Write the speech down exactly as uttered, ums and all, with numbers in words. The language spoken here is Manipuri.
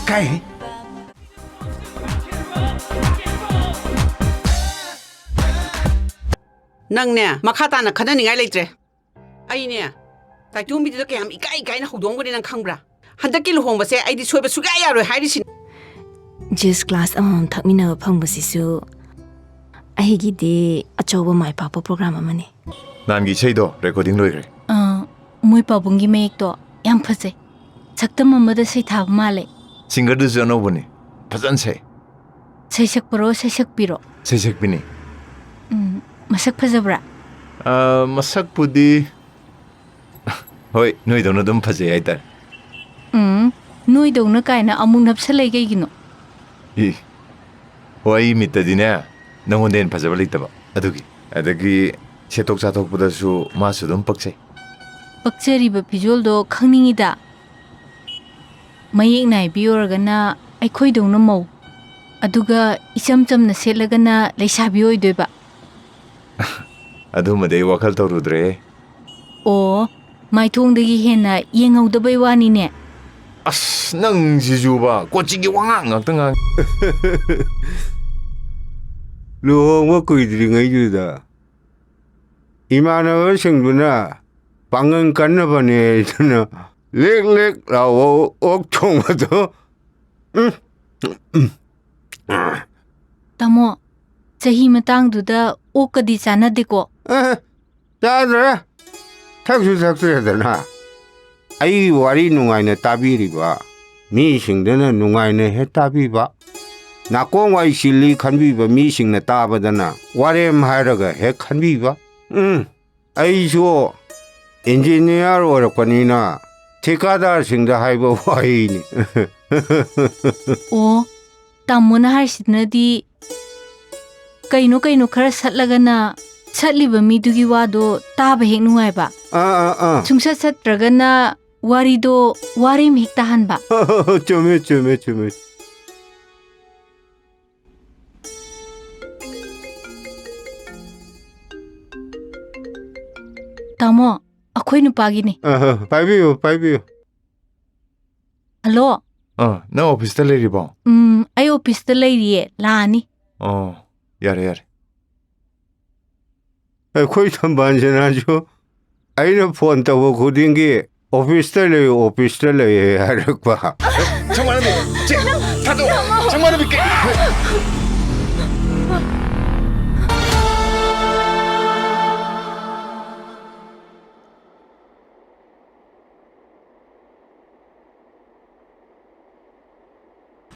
ꯀꯥꯏ? ꯅꯪꯅꯦ, ꯃꯈꯥ ꯇꯥꯅ ꯈꯟꯅꯅꯤꯡꯉꯥꯏ ꯂꯩꯇ꯭ꯔꯦ꯫ ꯑꯩꯅꯦ, ꯇꯥꯏꯇꯣꯝꯕꯤꯗꯨꯗ ꯀꯌꯥꯝ ꯏꯀꯥꯏ ꯏꯀꯥꯏꯅ ꯍꯧꯗꯣꯛꯑꯝꯒꯅꯤ ꯅꯪ ꯈꯪꯕ꯭ꯔꯥ? ꯍꯟꯗꯛꯀꯤ ꯂꯨꯍꯣꯡꯕꯁꯦ ꯑꯩꯗꯤ ꯁꯣꯏꯕ ꯁꯨꯡꯌꯥ ꯌꯥꯔꯣꯏ ꯍꯥꯏꯔꯤꯁꯤꯅꯤ꯫ Juice glass ꯑꯃꯃꯝ ꯊꯛꯃꯤꯟꯅꯕ ꯐꯪꯕꯁꯤꯁꯨ ꯑꯩꯒꯤꯗꯤ ꯑꯆꯧꯕ ꯃꯥꯏ ꯄꯥꯛꯄ program ꯑꯃꯅꯤ꯫ ꯅꯍꯥꯟꯒꯤ ꯏꯁꯩꯗꯣ recording ꯂꯣꯏꯈ꯭ꯔꯦ꯫ ꯑꯥ, ꯃꯣꯏ ꯄꯥꯕꯨꯡꯒꯤ ꯃꯌꯦꯛꯇꯣ ꯌꯥꯝ ꯐꯖꯩ꯫ ꯁꯛꯇꯝ ꯑꯃꯗ ꯁꯩꯊꯥꯕ ꯃꯥꯜꯂꯦ꯫ Singerꯗꯨꯁꯨ ꯑꯅꯧꯕꯅꯤ꯫ ꯐꯖꯅ ꯁꯛꯑꯦ꯫ ꯁꯩꯁꯛꯄꯔꯣ, ꯁꯩꯁꯛꯄꯤꯔꯣ? ꯁꯩꯁꯛꯄꯤꯅꯤ꯫ ꯎꯝ, ꯃꯁꯛ ꯐꯖꯕ꯭ꯔꯥ? ꯑꯥ, ꯃꯁꯛꯄꯨꯗꯤ ꯍꯣꯏ, ꯅꯣꯏꯗꯧꯅ ꯑꯗꯨꯝ ꯐꯖꯩ ꯍꯥꯏꯇꯥꯔꯦ꯫ ꯎꯝ, ꯅꯣꯏꯗꯧꯅ ꯀꯥꯏꯅ ꯑꯃꯨꯛ ꯅꯞꯁꯜꯂꯛꯏ ꯀꯩꯒꯤꯅꯣ? ꯏ, ꯍꯣꯏ, ꯑꯩ ꯃꯤꯠꯇꯗꯤꯅꯦ, ꯅꯉꯣꯟꯗ ꯍꯦꯟꯅ ꯐꯖꯕ ꯂꯩꯇꯕ꯫ ꯑꯗꯨꯒꯤ, ꯑꯗꯒꯤ ꯁꯦꯠꯇꯣꯛ ꯆꯥꯊꯣꯛꯄꯗꯁꯨ ꯃꯥꯁꯨ ꯑꯗꯨꯝ ꯄꯛꯆꯩ꯫ ꯄꯛꯆꯔꯤꯕ ꯐꯤꯖꯣꯜꯗꯣ ꯈꯪꯅꯤꯡꯉꯤꯗ꯫ ꯃꯌꯦꯛ ꯅꯥꯏꯕꯤ ꯑꯣꯏꯔꯒꯅ ꯑꯩꯈꯣꯏꯗꯧꯅ ꯃꯧ, ꯑꯗꯨꯒ ꯏꯆꯝ ꯆꯝꯅ ꯁꯦꯠꯂꯒꯅ ꯂꯩꯁꯥꯕꯤ ꯑꯣꯏꯗꯣꯏꯕ꯫ ꯑꯗꯨꯃꯗꯤ ꯑꯩ ꯋꯥꯈꯜ ꯇꯧꯔꯨꯗ꯭ꯔꯦ꯫ ꯑꯣ, ꯃꯥꯏꯊꯣꯡꯗꯒꯤ ꯍꯦꯟꯅ ꯌꯦꯡꯍꯧꯗꯕꯩ ꯋꯥꯅꯤꯅꯦ꯫ ꯑꯁ, ꯅꯪꯁꯤꯁꯨꯕ, ꯀꯣꯆꯤꯒꯤ ꯋꯥꯉꯥꯡ ꯉꯥꯛꯇ ꯉꯥꯡ꯫ ꯂꯨꯍꯣꯡꯕ ꯀꯨꯏꯗ꯭ꯔꯤꯉꯩꯗꯨꯗ ꯏꯃꯥꯟꯅꯕꯁꯤꯡꯗꯨꯅ ꯄꯥꯡꯒꯜ ꯀꯟꯅꯕꯅꯦ ꯍꯥꯏꯗꯅ ꯂꯦꯛ ꯂꯦꯛ ꯂꯥꯎꯕ ꯑꯣꯛ ꯊꯣꯡꯕꯗꯣ꯫ ꯎꯝ, ꯎꯝ, ꯎꯝ꯫ ꯇꯥꯃꯣ, ꯆꯍꯤ ꯃꯇꯥꯡꯗꯨꯗ ꯑꯣꯛꯀꯗꯤ ꯆꯥꯟꯅꯗꯦꯀꯣ꯫ ꯑꯦ, ꯆꯥꯗ꯭ꯔꯦ꯫ ꯊꯛꯁꯨ ꯊꯛꯇ꯭ꯔꯦꯗꯅ꯫ ꯑꯩꯒꯤ ꯋꯥꯔꯤ ꯅꯨꯡꯉꯥꯏꯅ ꯇꯥꯕꯤꯔꯤꯕ ꯃꯤꯁꯤꯡꯗꯨꯅ ꯅꯨꯡꯉꯥꯏꯅ ꯍꯦꯛ ꯇꯥꯕꯤꯕ, ꯅꯥꯀꯣꯡ ꯋꯥꯏ ꯆꯤꯜꯂꯤ ꯈꯟꯕꯤꯕ ꯃꯤꯁꯤꯡꯅ ꯇꯥꯕꯗꯅ ꯋꯥꯔꯦꯝ ꯍꯥꯏꯔꯒ ꯍꯦꯛ ꯈꯟꯕꯤꯕ꯫ ꯎꯝ, ꯑꯩꯁꯨ engineer ꯑꯣꯏꯔꯛꯄꯅꯤꯅ ꯊꯤꯀꯥꯗꯥꯔꯁꯤꯡꯗ ꯍꯥꯏꯕ ꯋꯥꯍꯩꯅꯤ꯫ ꯑꯣ, ꯇꯥꯃꯣꯅ ꯍꯥꯏꯔꯤꯁꯤꯅꯗꯤ ꯀꯩꯅꯣ ꯀꯩꯅꯣ ꯈꯔ ꯁꯠꯂꯒꯅ ꯁꯠꯂꯤꯕ ꯃꯤꯗꯨꯒꯤ ꯋꯥꯗꯣ ꯇꯥꯕ ꯍꯦꯛ ꯅꯨꯡꯉꯥꯏꯕ꯫ ꯑꯥ, ꯑꯥ, ꯑꯥ꯫ ꯁꯨꯡꯁꯠ ꯁꯠꯇ꯭ꯔꯒꯅ ꯋꯥꯔꯤꯗꯣ ꯋꯥꯔꯦꯝ ꯍꯦꯛ ꯇꯥꯍꯟꯕ꯫ ꯆꯨꯝꯃꯦ, ꯆꯨꯝꯃꯦ, ꯆꯨꯝꯃꯦ꯫ ꯇꯥꯃꯣ, ꯑꯩꯈꯣꯏ ꯅꯨꯄꯥꯒꯤꯅꯤ꯫ ꯑꯍ, ꯄꯥꯏꯕꯤꯌꯨ, ꯄꯥꯏꯕꯤꯌꯨ꯫ ꯍꯜꯂꯣ꯫ ꯑꯥ, ꯅꯪ ꯑꯣꯐꯤꯁꯇ ꯂꯩꯔꯤꯕꯣ? ꯎꯝ, ꯑꯩ ꯑꯣꯐꯤꯁꯇ ꯂꯩꯔꯤꯌꯦ, ꯂꯥꯛꯑꯅꯤ꯫ ꯑꯣ, ꯌꯥꯔꯦ, ꯌꯥꯔꯦ꯫ ꯑꯩꯈꯣꯏ ꯊꯝꯕꯥꯜ ꯁꯅꯥꯁꯨ ꯑꯩꯅ ꯐꯣꯟ ꯇꯧꯕ ꯈꯨꯗꯤꯡꯒꯤ "ꯑꯣꯐꯤꯁꯇ ꯂꯩꯌꯨ, ꯑꯣꯐꯤꯁꯇ ꯂꯩꯌꯦ" ꯍꯥꯏꯔꯛꯄ꯫ ꯁꯪꯕꯥꯅꯕꯤ, ꯆꯦ, ꯊꯥꯗꯣꯛꯑꯣ꯫ ꯁꯪꯕꯥꯅꯕꯤ, ꯀꯩ?